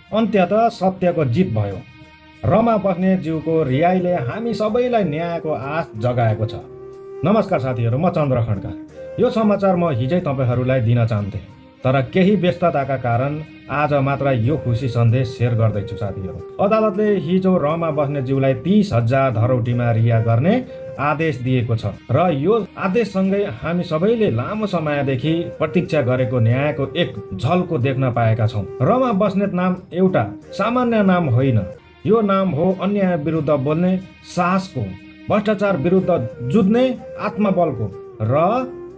अन्त्यतः सत्यको जित भयो। रमा बस्नेतज्यूको रिहाइले हामी सबैलाई न्यायको आश जगाएको छ। नमस्कार साथीहरू, म चन्द्र खड्का। यो समाचार म हिजै तपाईँहरूलाई दिन चाहन्थेँ, तर केही व्यस्तताका कारण आज मात्र यो खुसी सन्देश सेयर गर्दैछु साथीहरू। अदालतले हिजो रमा बस्नेतज्यूलाई 30,000 धरौटीमा रिहा गर्ने आदेश दिएको छ र यो आदेशसँगै हामी सबैले लामो समयदेखि प्रतीक्षा गरेको न्यायको एक झल्को देख्न पाएका छौँ। रमा बस्नेत नाम एउटा सामान्य नाम होइन, यो नाम हो अन्याय विरुद्ध बोल्ने साहसको, भ्रष्टाचार विरुद्ध जुझ्ने आत्मबलको र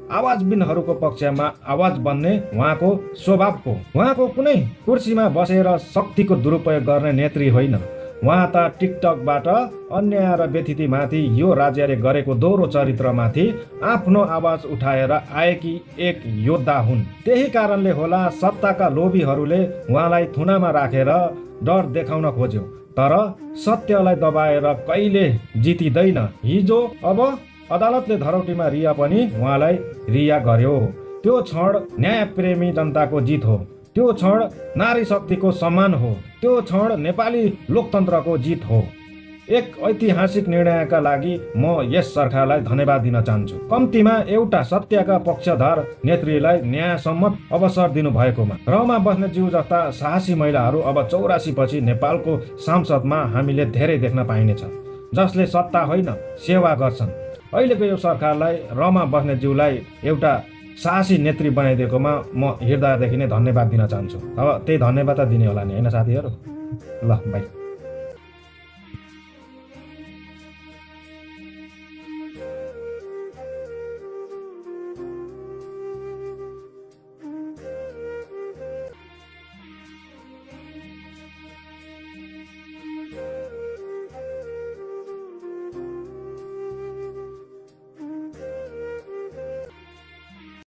आवाजबिनहरूको पक्षमा आवाज बन्ने उहाँको स्वभावको। उहाँको कुनै कुर्सीमा बसेर शक्तिको दुरुपयोग गर्ने नेत्री होइन। उहाँ त टिकटकबाट अन्याय र व्यथितिमाथि यो राज्यले गरेको दोहोरो चरित्रमाथि आफ्नो आवाज उठाएर आएकी एक योद्धा हुन्। त्यही कारणले होला सत्ताका लोभीहरूले उहाँलाई थुनामा राखेर डर देखाउन खोज्यो, तर सत्यलाई दबाएर कहिले जितिँदैन। हिजो अब अदालतले धरौटीमा रिहा पनि उहाँलाई रिहा गर्यो। त्यो क्षण न्यायप्रेमी जनताको जित हो, त्यो क्षण नारी शक्तिको सम्मान हो, त्यो क्षण नेपाली लोकतन्त्रको जित हो। एक ऐतिहासिक निर्णयका लागि म यस सरकारलाई धन्यवाद दिन चाहन्छु। कम्तीमा एउटा सत्यका पक्षधर नेत्रीलाई न्यायसम्मत अवसर दिनुभएकोमा। रमा बस्नेतज्यू जस्ता साहसी महिलाहरू अब 84 पछि नेपालको संसदमा हामीले धेरै देख्न पाइनेछ, जसले सत्ता होइन सेवा गर्छन्। अहिलेको यो सरकारलाई रमा बस्नेतज्यूलाई एउटा साहसी नेत्री बनाइदिएकोमा म हृदयदेखि नै धन्यवाद दिन चाहन्छु। अब त्यही धन्यवाद दिने होला नि, होइन साथीहरू? ल बाई।